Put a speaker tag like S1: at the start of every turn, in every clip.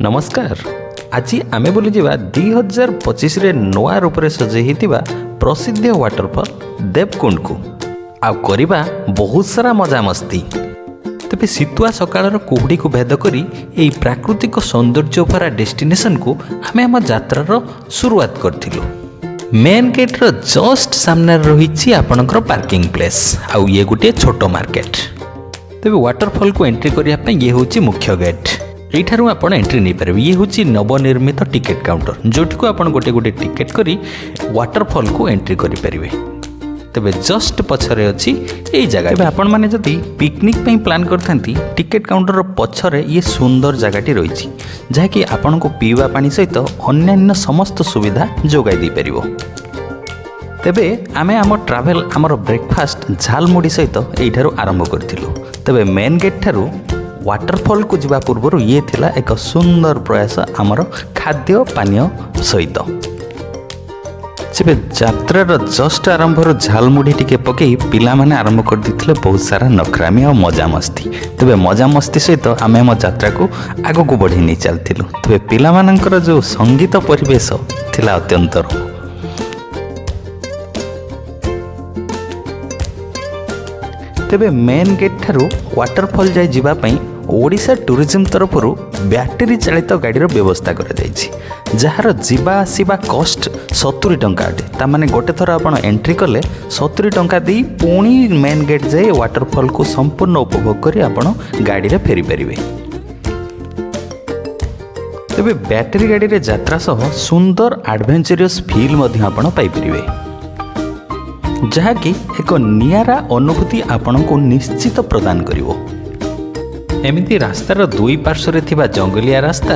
S1: ନମସ୍କାର। ଆଜି ଆମେ ବୁଲିଯିବା 2025ରେ ନୂଆ ରୂପରେ ସଜେଇ ହେଇଥିବା ପ୍ରସିଦ୍ଧ ୱାଟରଫଲ୍ ଦେବକୁଣ୍ଡକୁ ଆଉ କରିବା ବହୁତ ସାରା ମଜାମସ୍ତି। ତେବେ ଶୀତୁଆ ସକାଳର କୁହୁଡ଼ିକୁ ଭେଦ କରି ଏହି ପ୍ରାକୃତିକ ସୌନ୍ଦର୍ଯ୍ୟ ଭରା ଡେଷ୍ଟିନେସନକୁ ଆମେ ଆମ ଯାତ୍ରାର ସୁରୁଆତ କରିଥିଲୁ। ମେନ୍ ଗେଟ୍ର ଜଷ୍ଟ ସାମ୍ନାରେ ରହିଛି ଆପଣଙ୍କର ପାର୍କିଂ ପ୍ଲେସ୍ ଆଉ ଇଏ ଗୋଟିଏ ଛୋଟ ମାର୍କେଟ। ତେବେ ୱାଟରଫଲ୍କୁ ଏଣ୍ଟ୍ରି କରିବା ପାଇଁ ଇଏ ହେଉଛି ମୁଖ୍ୟ ଗେଟ୍। ଏଇଠାରୁ ଆପଣ ଏଣ୍ଟ୍ରି ନେଇପାରିବେ। ଇଏ ହେଉଛି ନବନିର୍ମିତ ଟିକେଟ୍ କାଉଣ୍ଟର, ଯେଉଁଠିକୁ ଆପଣ ଗୋଟେ ଗୋଟେ ଟିକେଟ୍ କରି ୱାଟରଫଲ୍କୁ ଏଣ୍ଟ୍ରି କରିପାରିବେ। ତେବେ ଜଷ୍ଟ ପଛରେ ଅଛି ଏଇ ଜାଗା। ତେବେ ଆପଣମାନେ ଯଦି ପିକନିକ୍ ପାଇଁ ପ୍ଲାନ୍ କରିଥାନ୍ତି, ଟିକେଟ୍ କାଉଣ୍ଟରର ପଛରେ ଇଏ ସୁନ୍ଦର ଜାଗାଟି ରହିଛି, ଯାହାକି ଆପଣଙ୍କୁ ପିଇବା ପାଣି ସହିତ ଅନ୍ୟାନ୍ୟ ସମସ୍ତ ସୁବିଧା ଯୋଗାଇ ଦେଇପାରିବ। ତେବେ ଆମେ ଆମ ଟ୍ରାଭେଲ୍ ଆମର ବ୍ରେକଫାଷ୍ଟ ଝାଲମୁଢ଼ି ସହିତ ଏଇଠାରୁ ଆରମ୍ଭ କରିଥିଲୁ। ତେବେ ମେନ୍ ଗେଟ୍ ଠାରୁ ୱାଟରଫଲ୍କୁ ଯିବା ପୂର୍ବରୁ ଇଏ ଥିଲା ଏକ ସୁନ୍ଦର ପ୍ରୟାସ ଆମର ଖାଦ୍ୟ ପାନୀୟ ସହିତ। ତେବେ ଯାତ୍ରାର ଜଷ୍ଟ ଆରମ୍ଭରୁ ଝାଲମୁଢ଼ି ଟିକେ ପକେଇ ପିଲାମାନେ ଆରମ୍ଭ କରିଦେଇଥିଲେ ବହୁତ ସାରା ନଖରାମି ଆଉ ମଜାମସ୍ତି। ତେବେ ମଜାମସ୍ତି ସହିତ ଆମେ ଆମ ଯାତ୍ରାକୁ ଆଗକୁ ବଢ଼େଇ ନେଇ ଚାଲିଥିଲୁ। ତେବେ ପିଲାମାନଙ୍କର ଯେଉଁ ସଙ୍ଗୀତ ପରିବେଶ ଥିଲା ଅତ୍ୟନ୍ତ। ତେବେ ମେନ୍ ଗେଟ୍ ଠାରୁ ୱାଟରଫଲ୍ ଯାଇ ଯିବା ପାଇଁ ଓଡ଼ିଶା ଟୁରିଜିମ୍ ତରଫରୁ ବ୍ୟାଟେରୀ ଚାଳିତ ଗାଡ଼ିର ବ୍ୟବସ୍ଥା କରାଯାଇଛି, ଯାହାର ଯିବା ଆସିବା କଷ୍ଟ 70 ଟଙ୍କା ଅଟେ। ତାମାନେ ଗୋଟେ ଥର ଆପଣ ଏଣ୍ଟ୍ରି କଲେ 70 ଟଙ୍କା ଦେଇ ପୁଣି ମେନ୍ ଗେଟ୍ ଯାଇ ୱାଟରଫଲ୍କୁ ସମ୍ପୂର୍ଣ୍ଣ ଉପଭୋଗ କରି ଆପଣ ଗାଡ଼ିରେ ଫେରିପାରିବେ। ତେବେ ବ୍ୟାଟେରୀ ଗାଡ଼ିରେ ଯାତ୍ରା ସହ ସୁନ୍ଦର ଆଡ଼ଭେଞ୍ଚରିୟସ୍ ଫିଲ୍ ମଧ୍ୟ ଆପଣ ପାଇପାରିବେ, ଯାହାକି ଏକ ନିଆରା ଅନୁଭୂତି ଆପଣଙ୍କୁ ନିଶ୍ଚିତ ପ୍ରଦାନ କରିବ। ଏମିତି ରାସ୍ତାର ଦୁଇ ପାର୍ଶ୍ୱରେ ଥିବା ଜଙ୍ଗଲିଆ ରାସ୍ତା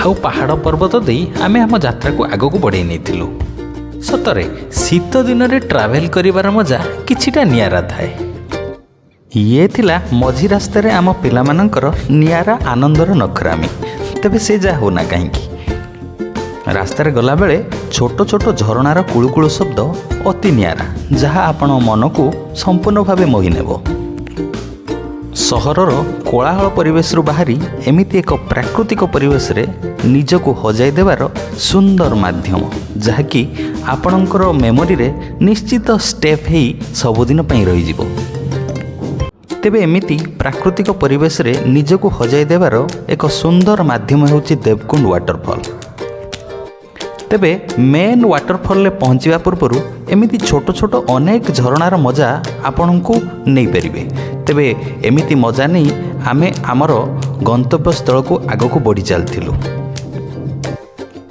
S1: ଆଉ ପାହାଡ଼ ପର୍ବତ ଦେଇ ଆମେ ଆମ ଯାତ୍ରାକୁ ଆଗକୁ ବଢ଼େଇ ନେଇଥିଲୁ। ସତରେ ଶୀତ ଦିନରେ ଟ୍ରାଭେଲ୍ କରିବାର ମଜା କିଛିଟା ନିଆରା ଥାଏ। ଇଏ ଥିଲା ମଝି ରାସ୍ତାରେ ଆମ ପିଲାମାନଙ୍କର ନିଆରା ଆନନ୍ଦର ନଖରାମି। ତେବେ ସେ ଯାହା ହଉନା କାହିଁକି, ରାସ୍ତାରେ ଗଲାବେଳେ ଛୋଟ ଛୋଟ ଝରଣାର କୁଳୁକୁଳୁ ଶବ୍ଦ ଅତି ନିଆରା, ଯାହା ଆପଣ ମନକୁ ସମ୍ପୂର୍ଣ୍ଣ ଭାବେ ମୋହି ନେବ। ସହରର କୋଳାହଳ ପରିବେଶରୁ ବାହାରି ଏମିତି ଏକ ପ୍ରାକୃତିକ ପରିବେଶରେ ନିଜକୁ ହଜାଇ ଦେବାର ସୁନ୍ଦର ମାଧ୍ୟମ, ଯାହାକି ଆପଣଙ୍କର ମେମୋରିରେ ନିଶ୍ଚିତ ସେଭ୍ ହେଇ ସବୁଦିନ ପାଇଁ ରହିଯିବ। ତେବେ ଏମିତି ପ୍ରାକୃତିକ ପରିବେଶରେ ନିଜକୁ ହଜାଇ ଦେବାର ଏକ ସୁନ୍ଦର ମାଧ୍ୟମ ହେଉଛି ଦେବକୁଣ୍ଡ ୱାଟରଫଲ୍। ତେବେ ମେନ୍ ୱାଟରଫଲ୍ରେ ପହଞ୍ଚିବା ପୂର୍ବରୁ ଏମିତି ଛୋଟ ଛୋଟ ଅନେକ ଝରଣାର ମଜା ଆପଣଙ୍କୁ ନେଇପାରିବେ। ତେବେ ଏମିତି ମଜା ନେଇ ଆମେ ଆମର ଗନ୍ତବ୍ୟସ୍ଥଳକୁ ଆଗକୁ ବଢ଼ି ଚାଲିଥିଲୁ।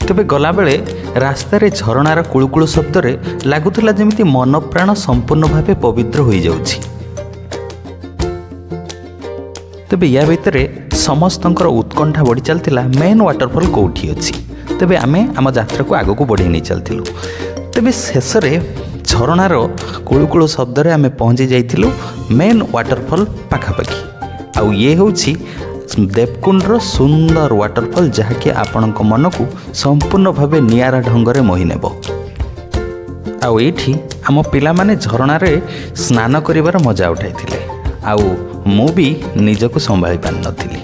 S1: ତେବେ ଗଲାବେଳେ ରାସ୍ତାରେ ଝରଣାର କୁଳୁକୁଳୁ ଶବ୍ଦରେ ଲାଗୁଥିଲା ଯେମିତି ମନ ପ୍ରାଣ ସମ୍ପୂର୍ଣ୍ଣ ଭାବେ ପବିତ୍ର ହୋଇଯାଉଛି। ତେବେ ୟା ଭିତରେ ସମସ୍ତଙ୍କର ଉତ୍କଣ୍ଠା ବଢ଼ି ଚାଲିଥିଲା, ମେନ୍ ୱାଟରଫଲ୍ କେଉଁଠି ଅଛି। ତେବେ ଆମେ ଆମ ଯାତ୍ରାକୁ ଆଗକୁ ବଢ଼େଇ ନେଇ ଚାଲିଥିଲୁ। ତେବେ ଶେଷରେ ଝରଣାର କୁଳୁକୁଳୁ ଶବ୍ଦରେ ଆମେ ପହଞ୍ଚି ଯାଇଥିଲୁ ମେନ୍ ୱାଟରଫଲ୍ ପାଖାପାଖି। ଆଉ ଇଏ ହେଉଛି ଦେବକୁଣ୍ଡର ସୁନ୍ଦର ୱାଟରଫଲ୍, ଯାହାକି ଆପଣଙ୍କ ମନକୁ ସମ୍ପୂର୍ଣ୍ଣ ଭାବେ ନିଆରା ଢଙ୍ଗରେ ମୋହି ନେବ। ଆଉ ଏଇଠି ଆମ ପିଲାମାନେ ଝରଣାରେ ସ୍ନାନ କରିବାର ମଜା ଉଠାଇଥିଲେ ଆଉ ମୁଁ ବି ନିଜକୁ ସମ୍ଭାଳି ପାରିନଥିଲି।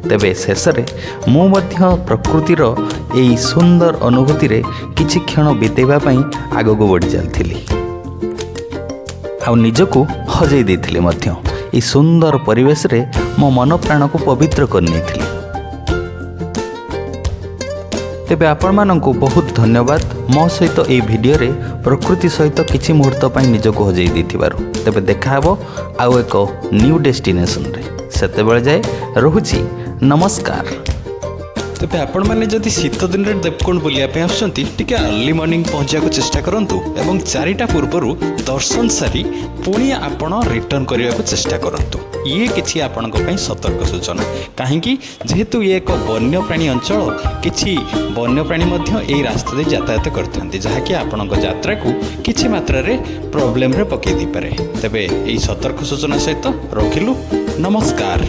S1: ତେବେ ଶେଷରେ ମୁଁ ମଧ୍ୟ ପ୍ରକୃତିର ଏଇ ସୁନ୍ଦର ଅନୁଭୂତିରେ କିଛି କ୍ଷଣ ବିତେଇବା ପାଇଁ ଆଗକୁ ବଢ଼ି ଚାଲିଥିଲି ଆଉ ନିଜକୁ ହଜେଇ ଦେଇଥିଲି ମଧ୍ୟ। ଏହି ସୁନ୍ଦର ପରିବେଶରେ ମୋ ମନ ପ୍ରାଣକୁ ପବିତ୍ର କରିନେଇଥିଲି। ତେବେ ଆପଣମାନଙ୍କୁ ବହୁତ ଧନ୍ୟବାଦ ମୋ ସହିତ ଏଇ ଭିଡ଼ିଓରେ ପ୍ରକୃତି ସହିତ କିଛି ମୁହୂର୍ତ୍ତ ପାଇଁ ନିଜକୁ ହଜେଇ ଦେଇଥିବାରୁ। ତେବେ ଦେଖାହେବ ଆଉ ଏକ ନ୍ୟୁ ଡେଷ୍ଟିନେସନରେ। ସେତେବେଳେ ଯାଏ ରହୁଛି, ନମସ୍କାର।
S2: ତେବେ ଆପଣମାନେ ଯଦି ଶୀତ ଦିନରେ ଦେବକୁଣ୍ଡ ବୁଲିବା ପାଇଁ ଆସୁଛନ୍ତି, ଟିକେ ଆର୍ଲି ମର୍ଣ୍ଣିଂ ପହଞ୍ଚିବାକୁ ଚେଷ୍ଟା କରନ୍ତୁ ଏବଂ 4ଟା ପୂର୍ବରୁ ଦର୍ଶନ ସାରି ପୁଣି ଆପଣ ରିଟର୍ଣ୍ଣ କରିବାକୁ ଚେଷ୍ଟା କରନ୍ତୁ। ଇଏ କିଛି ଆପଣଙ୍କ ପାଇଁ ସତର୍କ ସୂଚନା, କାହିଁକି ଯେହେତୁ ଇଏ ଏକ ବନ୍ୟପ୍ରାଣୀ ଅଞ୍ଚଳ, କିଛି ବନ୍ୟପ୍ରାଣୀ ମଧ୍ୟ ଏଇ ରାସ୍ତା ଦେଇ ଯାତାୟାତ କରିଥାନ୍ତି, ଯାହାକି ଆପଣଙ୍କ ଯାତ୍ରାକୁ କିଛି ମାତ୍ରାରେ ପ୍ରୋବ୍ଲେମରେ ପକାଇ ଦେଇପାରେ। ତେବେ ଏଇ ସତର୍କ ସୂଚନା ସହିତ ରଖିଲୁ, ନମସ୍କାର।